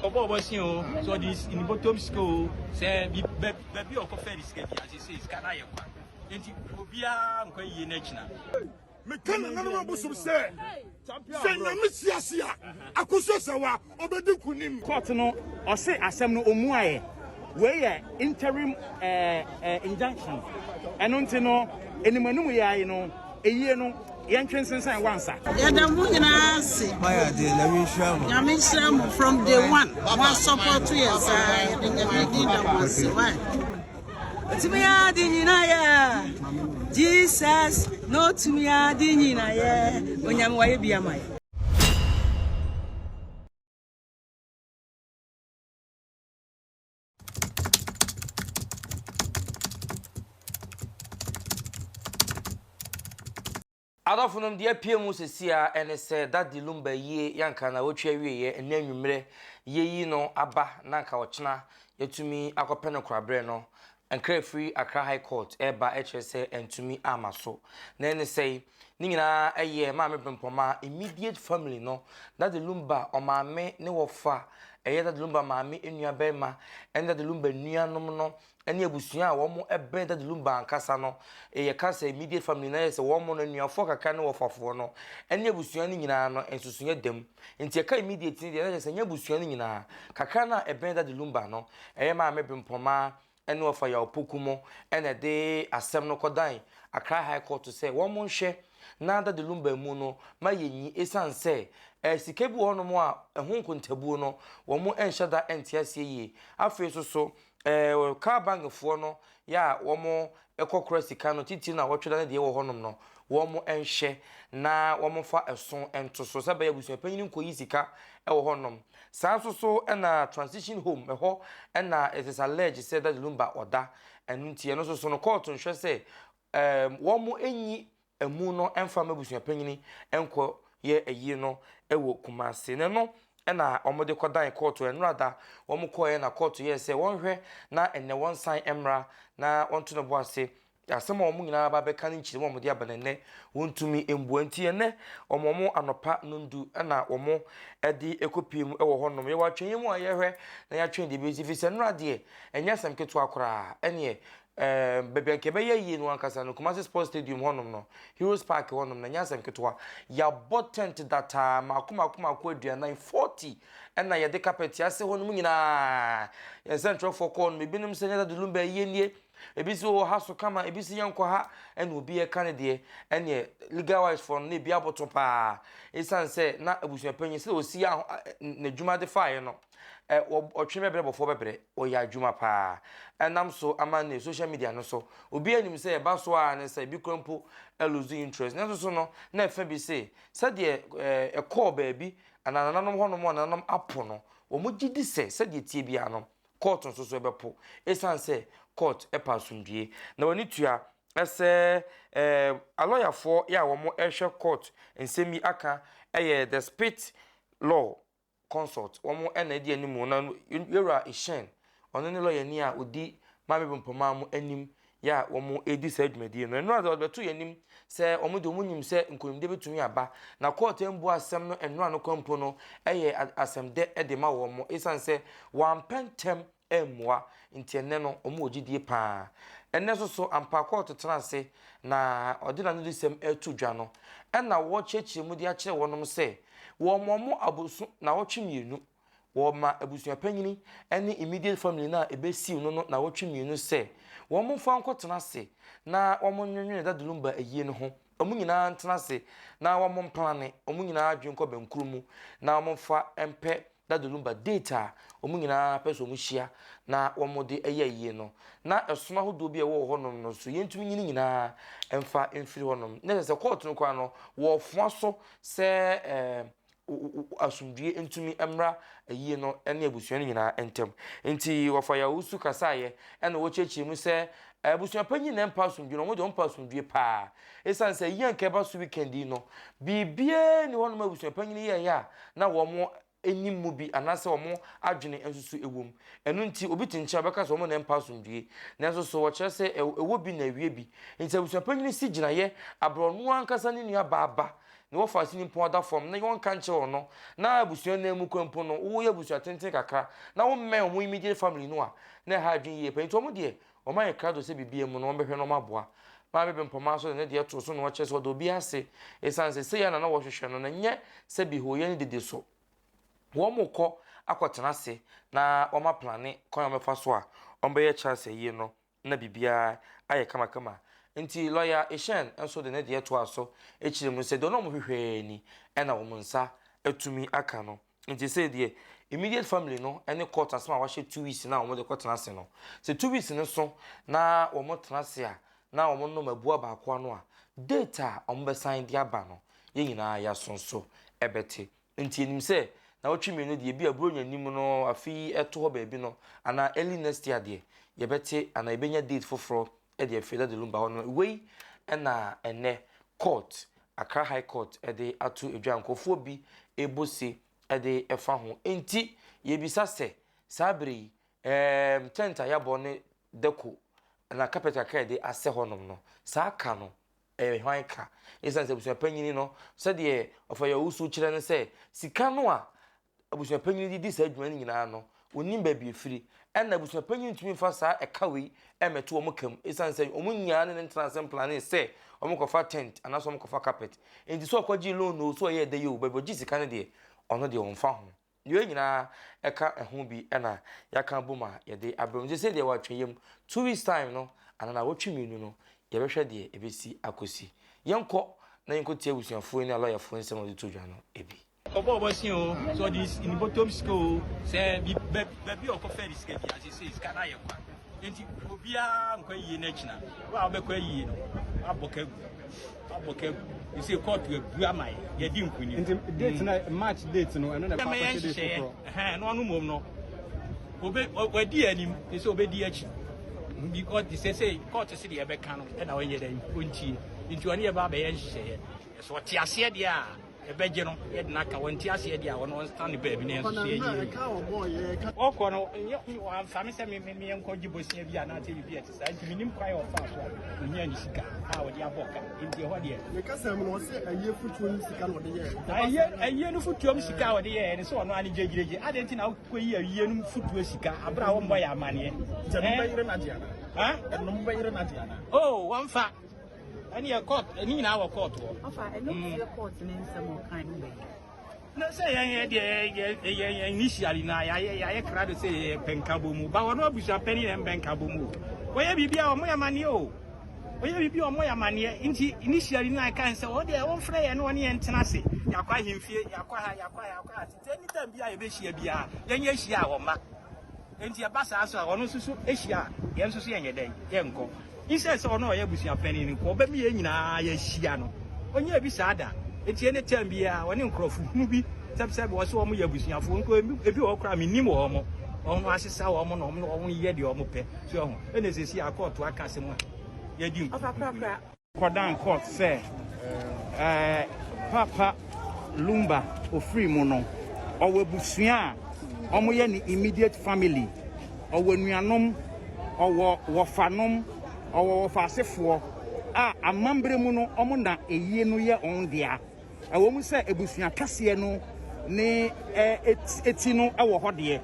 Ɔkɔbɔɔ bɔse o, sɛ ɔde ne bɔtɔm sika o, sɛ baabi a ɔkɔfɛɛ ne sika biara, seesei sika no ayɛ kwa. Enti obiara nkɔ ayie no akyina. Meka nananom abosom sɛ, sɛ Nyame te ase a, Akosua Serwaa ɔbɛdi nkunim. Court no ɔse asɛm no ɔmmuaeɛ. Wei yɛ interim injunction. Ɛno nti no animanim yi ara yi no ayie no yɛntwe nsensan wansa. Yɛda mo nyinaa ase. Nyame nhyira mo from day one. Mo asɔpɔto yɛn saa yɛde Nyame din da mo ase. Why? Otumi ade nyina yɛ. Jesus na otumi ade nyina yɛ. Onyame wayɛ bi ama yɛ. Adɔfonom, deɛ apue mu seesei ara ne sɛ Daddy Lumba yie yɛ anka nawɔtwe awieɛ ɛnnɛ anwummerɛ yɛyi no aba na anka ɔkyena yɛatumi akɔpɛ no koraberɛ no, nkra ɛfiri Accra High Court ɛreba ɛkyerɛ sɛ antumi amma so. Na ɛne sɛi, ne nyinaa ɛyɛ Maame Brempɔmaa immediate family no, Daddy Lumba ɔmaame ne wɔfa, ɛyɛ Daddy Lumba maame nua barima ɛne Daddy Lumba nuanom no ne abusua a wɔbɛn Daddy Lumba ankasa no, yɛka sɛ immediate family no, na yɛ sɛ wɔn no, anuafoɔ kakra ne wɔfafoɔ no, ne abusua no nyinaa no, nsusuiɛ da mu. Nti yɛka immediate no deɛ, na kyerɛ sɛ ɛnyɛ abusua no nyinaa. Kakra no a ɛbɛn Daddy Lumba no, ɛyɛ Maame Bempɔmaa ne Wɔfa Yaw Poku mo na ɛde asɛm no kɔdan Accra High Court sɛ wɔnhwɛ na Daddy Lumba mu no ma yɛnyi ɛsiane sɛ eh, sika bi wɔ hɔnom a ɛho nkontabuo no wɔn nhyɛ da nte aseɛ yie. Afei nso so, Ɛɛ car bank foɔ no yɛ a wɔn kɔ kora sika no titire na wɔtwe da no deɛ wɔ hɔnom no wɔn nhwɛ na wɔn fa ɛso nto so sɛ bɛyɛ abusua panyin nkɔ yi sika wɔ hɔnom. Saa nso so na transition home ɛhɔ na it is alleged sɛ Daddy Lumba ɔda ɛno nti ɛno nso so no kɔɔto nhwɛ sɛ ɛɛ wɔn nyi amu no mfa mma abusuapanyin nkɔ yɛ ayie no wɔ Kumasi. Na ɛno na wɔde kɔdan kɔɔto. Ɛnora da wɔn kɔeɛ na kɔɔto yɛɛ sɛ wɔnhwɛ na ɛnnɛ wɔnsan mmra na wɔnto ne bo ase. Asɛm a wɔn nyinaa aba abɛka no nkyerɛmu a wɔde aba no ɛnnɛ wɔntumi mbua. Nti ɛnnɛ wɔn wɔn anɔpa nondu na wɔn de kɔpie mu wɔ hɔnom. Yɛwɔ atwɛnyɛ mu a yɛhwɛ na yɛatwɛn deɛ ɛbɛsi firi sɛ nnora deɛ ɛnyɛ asɛm ketewa koraa. Ɛneɛ Ɛɛm, baabi a anka ɛbɛyɛ yie no ankasa no, Kumasi Sports Stadium hɔnom no, Heroes Park hɔnom no, ɛnyɛ asɛm ketewa. Yɛabɔ tent dataa mmaako mmaako mmaako aduanan, 40, ɛna yɛde carpet ase hɔnom nyinaa. Yɛn nsɛntwerɛfoɔ kɔɔ no, ebinom sɛ nyɛ Daddy Lumba ayie nie, ebi sɛ wɔ ha so kama, ebi sɛ yɛnkɔ ha, ɛna obi ɛka ne deɛ. Ɛneɛ legal wise foɔ no, na ebi aboto paa. Ɛsiane sɛ na abusuapanyin sɛdeɛ ɔsi yɛ n'adwuma de faeɛ no, Ɛ wɔ ɔtwe bɛbrɛ bɔfoɔ bɛbrɛ ɔyɛ adwuma paa ɛnam so ama ne social media no so obiara nim sɛ ɛba so ara ne sɛ ebi kora mpo lose interest nanso so no na ɛfa bi se sɛdeɛ ɛɛ ɛkɔɔ baabi anaa nananom hɔnom a nananom apo no wɔn gye di sɛ sɛdeɛ tie biara no court nso so ɛbɛpo ɛsiane sɛ court ɛpa asomdwie na wɔn ani tua ɛsɛ ɛɛ alɔyafoɔ yɛ a wɔn ɛhwɛ court nsɛm yi aka ɛyɛ the spit law consult wɔn na edi anim na Yɛwura Eshen ɔno ne lɔyani a odi Maame Bempɔmaa mo anim yɛ a wɔn redi saa dwumadie no. Nnora de wɔde bɛto yɛn anim sɛ wɔn de wɔn nim sɛ nkonimdie bɛtumi aba na kɔɔto ambu asɛm no nnora no kwan mpo no yɛ asɛmdɛ de ma wɔn esiane sɛ wɔampɛ ntɛm ammua nti ɛnnɛ no wɔn wɔ gyidie paa. Ɛnnɛ nso so ampa kɔɔto tena ase na ɔde n'anodisɛm reto dwa no ɛna wɔrekyerɛkyerɛ mu de akyerɛ wɔnom sɛ wɔn wɔn aboso nawɔtwe mmienu wɔma abusuapanyini ne immediate family no a ɛbɛsiw no no nawɔtwe mmienu sɛ wɔn mfa nkɔtena ase na wɔn nwenwene Daddy Lumba ayie no ho wɔn nyinaa ntena ase na wɔn mplane wɔn nyinaa adwene nkɔ bɛnkoro mu na wɔn mfa mpɛ Daddy Lumba date a wɔn nyinaa pɛ sɛ wɔhyia na wɔde yɛ ayie no, na ɛsono ahodoɔ bi a ɛwɔ hɔnom no nso, yɛntumi nyi ne nyinaa mfa mfiri hɔnom. Na kyerɛ sɛ kɔɔto no koraa no, wɔrefoa so sɛ ɛɛ asomdwie ntumi mmra ayie no ne abusua no nyinaa ntam. Nti wɔfa Yawusu kasaeɛ ɛna wɔkyerɛkyerɛ mu sɛ abusua panyin na ɛmpa asomdwie no, wɔn deɛ wɔmpa asomdwie paa. Esiane sɛ ayie a nka ɛba so weekend yi no, biribiara nni hɔnom a abusua panyin yɛeɛ a na wɔn nnim mu bi anaasɛ wɔn adwene nso so wom. Ɛno nti, obi te nkyɛn a ɔbɛka sɛ wɔn na ɛmpa asomdwoe. Nanso so wɔkyerɛ sɛ ɛwɔ bi na ɛwie bi? Enti abusua panyin si gyinaeɛ bere ɔno ankasa ne nuabaa ba. Ne wɔfa ase nimpɔn ada fam na wɔnka nkyerɛ ɔno na abusua no mu kura mpo no, woyɛ abusua tenten kakra na wommɛn wɔn immediate family no a, na ɛha adwene yie paa. Nti wɔn deɛ, wɔn ayɛ krado sɛ biribiara mu no wɔbɛhwɛ na wɔaboa. Maame Bempɔmaa nso de ne deɛ too so na ɔkyerɛ sɛ ɔda obiara ase esiane sɛ sei ara na na wɔhwehwɛ no na ɛnyɛ sɛ bihooyɛ ne dede so. Wɔrekɔ akɔtena ase na wɔaplane kwan a wɔbɛfa so a wɔbɛyɛ Charles ayie no na biribiara ayɛ kamakama. Nti lɔya Eshern nso de ne deɛ toaa so kyerɛ mu sɛ deɛ na wɔhwehwɛ ara ni na wɔn nsa atumi aka no. Nti sei deɛ immediate family no ne court asɛm a wɔahyɛ 2 weeks no a wɔde kɔtena ase no, sɛ 2 weeks no so na wɔtena ase a na wɔnom abua baako ano a, date a wɔbɛsan de aba no, yɛn nyinaa yɛaso nso bɛte. Nti yɛnim sɛ nawɔtwe mmienu deɛ ebi a Buronya anim no afe yi ɛto hɔ baabi no anaa early next year deɛ yɛbɛte anaa yɛbɛnya date foforɔ de afiri Daddy Lumba hɔ no. Wei na ɛnnɛ court, Accra High Court de ato dwa a nkurɔfoɔ bi rebɔ se de fa ho. Nti yɛbisa sɛ saa berɛ yi ɛɛm tent a yɛabɔ ne dako anaa carpet kakra a yɛde asɛ hɔnom no, saa ka no ɛyɛ hwan ka? Esiane sɛ abusua panyin no, sɛdeɛ ɔfa-yɛ-owusu kyerɛ no sɛ, sika no a abusua panyin de di saa adwuma no nyinaa no, wɔnnim baabi ɛfiri. Ɛna abusua panyin ntumi mfa saa ɛka wei mmɛto wɔn ka mu, esiane sɛ wɔn nyinaa ne no ntena ase mplanee sɛ wɔkɔfa tent anaasɛ wɔkɔfa carpet. Enti sɛ ɔkɔgyee loan oo, sɛ ɔyɛɛ dɛ yi oo, baabi ɔgyee sika no deɛ, ɔno deɛ ɔmfa ho. Wei nyinaa ɛka ɛho bi na yɛaka abom a yɛde abrɛ mo. Seesei deɛ wɔatwe yam. 2 weeks time no anaa naawɔtwe mmienu no, yɛbɛhwɛ deɛ ɛbɛsi akɔsi. Yɛnkɔ na yɛnkɔtie abusuafoɔ yi ne alɔyafoɔ nsɛm a wɔde to dwa no bi. Ɔbɔ ɔbɔsin o, sɛ ɔde ne bɔtɔm sika o, sɛ baabi a ɔkɔfɛ ne sika bi ase sɛ sika no ayɛ kwa. Nti obiara nkɔ ayie no akyina. Wo a wobɛkɔ ayie no, wabɔ ka gu. Wabɔ ka gu. Sɛ kɔɔto abu ama yɛ, yɛdi nkonim. Nti date na March date no, ɛno na ɛkɔ akɔhyɛ date foforɔ. Ɛhɛn, na ɔno mmom no, obe wadi anim, te sɛ obedi akyi. Because te sɛ sɛ kɔɔto se deɛ ɛbɛka no, ɛna ɔnyɛ dɛ, ɔntie. Nti ɔne yɛba abɛyɛ nhyehyɛeɛ. Sɛ ɔte aseɛ deɛ a, ɛbɛgye no, yɛde no aka. Wɔnte aseɛ deɛ a, ɔno ɔnsan ne baabi na yɛn nso so yɛnyɛ yie. Ɔkɔ no, nyɛ wamfa me sɛ me me yɛnkɔgye bosea bi anaasɛ biribi a ɛte saa. Nti menim kwan a ɔfaa so a ɔnyaa ne sika a ɔde abɔ ka. Nti ɛhɔ deɛ. Ne kasa mu no, ɔse ayie fotuo ne sika na ɔde yɛɛ. Ayie ayie no fotuo mu sika a ɔde yɛɛ no sɛ ɔno ara ne gyegyiregye. Adɛn nti na wokɔyi ayie no fotuo sika aberɛ a wommɔ yɛ amaneɛ? Nti ɛno bɛyere no agye anaa? Ɛno bɛyere no agye anaa? Oh, wɔmfa. Ɛne yɛ court, ɛne nyinaa wɔ court hɔ. Ɔfa ɛno tie court ne nsɛm ɔkan no bɛyɛ. Na sɛ yɛn yɛ deɛ yɛ yɛ yɛ initially na yɛayɛ yɛayɛ krado sɛ yɛ pɛ nkabɔ mu. Ba wɔn abusua panyin na mbɛ nkabɔ mu o. Wɔyɛ biribi a wɔn yɛ amaneɛ o. Wɔyɛ biribi a wɔn yɛ amaneɛ. Nti initially na ɛka sɛ wɔn deɛ wɔn frɛ yɛn na wɔn yɛn ntena ase. Yɛakɔ ahemfie, yɛakɔ ha, yɛakɔ ha, yɛakɔ ha. Nti anytime bi a yɛbɛhyia biara, yɛn yɛ hyia a wɔn ma. Nti ɛba saa so a ɔno nso so hyia a yɛn nso so yɛnyɛ dɛn yɛnkɔ. Instead sɛ ɔno a ɔyɛ abusua panyin no kɔ ɔbɛma yɛn nyinaa yɛahyia no. Ɔnyɛɛ bi saa da. Nti ɛne term biara ɔne nkurɔfo hunu bi sɛbsɛb wɔ sɛ wɔn yɛ abusuafoɔ nko ebi wɔ hɔ koraa mennim wɔn. Wɔn asesa wɔn na wɔn wɔn yɛ deɛ wɔn pɛ. So ɛho ɛna sɛsi a kɔɔto aka asɛm a yɛdi nkonim. Kɔdan court sɛ ɛɛ Papa Lumba ofiri mu no, ɔwɔ abusua a wɔyɛ ne immediate family, ɔwɔ anuanom, ɔwɔ wɔfanom, ɔwɔ wɔfaasefoɔ a amammerɛ mu no wɔn na eyie no yɛ wɔn dea. Ɛwɔ mu sɛ abusua kɛseɛ no ne eti no wɔ hɔ deɛ,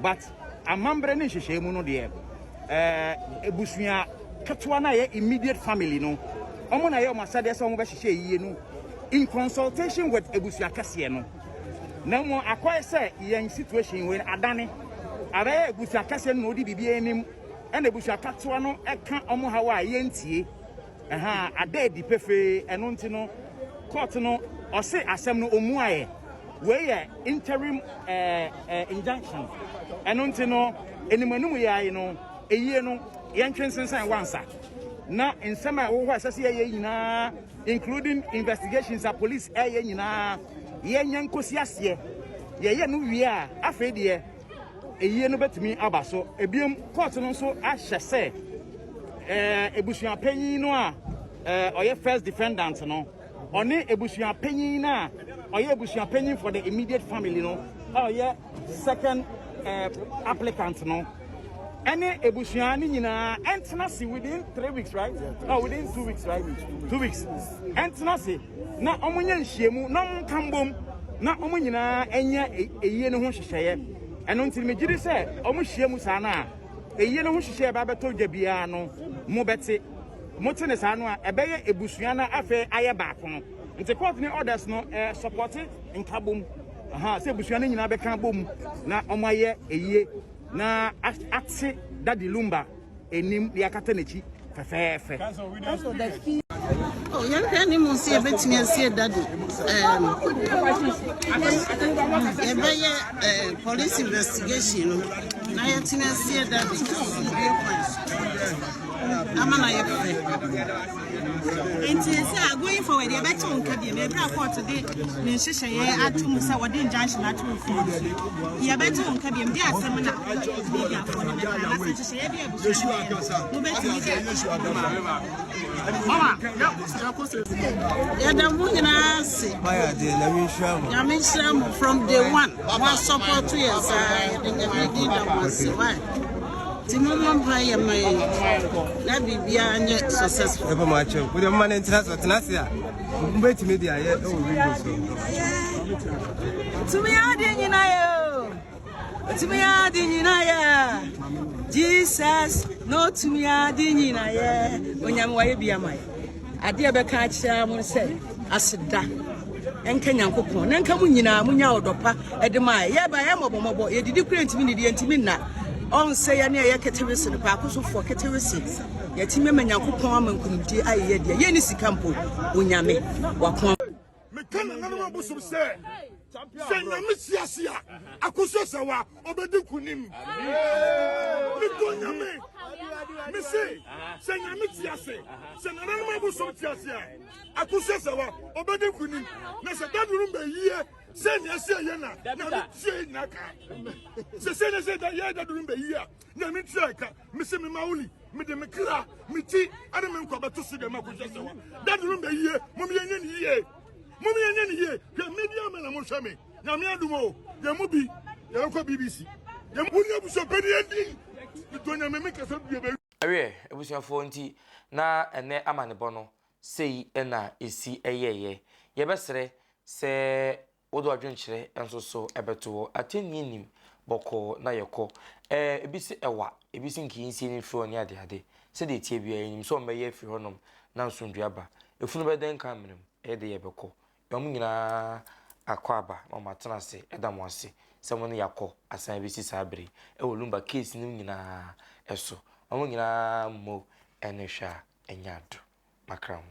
but amammerɛ ne nhyehyɛe mu no deɛ, abusua ketewa no a ɛyɛ immediate family no, wɔn na ɛyɛ wɔn asɛdeɛ sɛ wɔbɛhyehyɛ yie no in consultation with abusua kɛseɛ no. Na mmom akɔyɛ sɛ yɛn situation wei adane, abɛyɛ abusua kɛseɛ no na ɔdi biribi anim, ɛna abusua ketewa no ɛka wɔn haw a yɛntie. Ɛha ada adi pefee, ɛno nti no court no ɔse asɛm no ɔmuaeɛ. Wei yɛ interim injunction, ɛno nti no animanim yɛ ayi no eyie no yɛntwe nsensan wansa na nsɛm a ɛwɔ hɔ a ɛsɛ sɛ yɛyɛ nyinaa including investigations a police ɛyɛ nyinaa yɛnyɛ nkosi aseɛ. Yɛyɛ no wie a, afei deɛ eyie no bɛtumi aba so. Ebiem, court no nso ahyɛ sɛ ebusua panyin no a ɔyɛ first defendant no, ɔne ebusua panyin no a ɔyɛ ebusua panyin for the immediate family no a ɔyɛ second applicant no, ɛne abusua no nyinaa ɛntena ase within 3 weeks, right? No, within 2 weeks, right? 2 weeks ɛntena ase na wɔn nyɛ nhyiamu na wɔn nka mbom na wɔn nyinaa ɛnyɛ eyie no ho nhyehyɛeɛ. Ɛno nti megye di sɛ wɔn hyia mu saa no a, eyie no ho nhyehyɛeɛ ba bɛtɔ dwa biara no, mo bɛte mo te ne saa no a, ɛbɛyɛ ebusua no afei ayɛ baako no. Nti court ne orders no support nkabom aha sɛ ebusua no nyinaa bɛka bom na wɔn ayɛ eyie na ate Daddy Lumba anim na yɛakata n'akyi fɛfɛɛfɛ. Oh, yɛhwɛ ne mu sɛ yɛbɛtumi asie Daddy. Yɛbɛyɛ police investigation no na yɛtumi asie Daddy asomdue kwan so ama na yɛpɛ. Nti sɛ going forward yɛbɛte wo nka bio, ɛberɛ a court de ne nhyehyɛeɛ ato mu sɛ wɔde injunction ato wo phone so, yɛbɛte wo nka bio de asɛm na mediafoɔ no bɛka anaasɛ nhyehyɛeɛ bi a abusua no bɛyɛ no, mobɛtumi de Yɛda mo nyinaa ase. Nyame nhyira mo. From day one mo asupport yɛ saa, yɛde Nyame din da mo ase. Wae, nti mommɔ mpa yɛ ma yɛn na biribiara nyɛ successful. Ɛbɛ mo akyɛw wode moma no ntena so tena ase a, mobɛtumi de ayɛ ɛwɔ window so. Tumi ade nyina yɛ o, tumi ade nyina yɛ Jesus na otumi ade nyina yɛ. Onyame wayɛ bi ama yɛ. Adeɛ bɛka akyerɛ mo sɛ aseda ɛnka Nyankopɔn na nka mo nyinaa monya ɔdɔ pa ɛde ma yɛ. Yɛba yɛ mmɔbɔmmɔbɔ, yɛdidi kura ntumi didi, yɛntumi nna ɔn sɛ yɛne ɛyɛ ketewese no paako sofoɔ ketewese. Yɛtumi ama Nyankopɔn ama nkonimdie ayɛ yɛ deɛ yɛne sika mpo. Onyame wako. Meka nananom abosom sɛ Nyame si ase a, Akosua Serwaa ɔbɛdi nkonim. Medɔ Nyame. Mese sɛ Nyame te ase, sɛ nananom abosom te ase a, Akosua Serwaa ɔbɛdi nkonim. Na sɛ Daddy no bɛyie sɛ nea ɛsɛ yɛ na Nyame tie yɛ nyinaa ka sɛ ne sɛ yɛ Daddy no bɛyie a, Nyame tie ka. Mese me mawuli mede me kra, me ti ɛne me nkwa bɛto so deɛ ma Akosua Serwaa. Daddy no bɛyie, mom yɛnyɛ ne yie, mom yɛnyɛ ne yie. Hwɛ, media me na mohwɛ me. Nyame adum o, yɛn mu bi yɛbɛkɔ BBC, yɛn mu ne abusuapɛni adi. Metɔ Nyame me kasa bie bɛ. Ɛwiɛ, abusuafoɔ nti na ɛnɛ amanebɔ no sei na ɛsi yɛeɛ. Yɛbɛsrɛ sɛ wode w'adwenkyerɛ nso so bɛto hɔ. Atɛnnie nnim, bɔkɔɔ na yɛkɔ. Ɛɛ, ebi se ɛwa, ebi se nka yɛnsie no mfiri hɔ ne adeade. Sɛdeɛ ɛteɛ biara, yɛnim sɛ wɔbɛyɛ afiri hɔnom na nsomdwoeɛ aba. Efunu bɛdɛn nka amena mu, ɛyɛ de yɛbɛkɔ. Wɔn nyinaa akɔ aba ma wɔatena ase. Yɛda mo ase sɛ mo ne yɛakɔ asan abɛsi saa bere yi wɔ Lumba case no nyinaa so. Wɔn nyinaa mmɔ ne hwɛ a ɛnyɛ ado. Makra ho.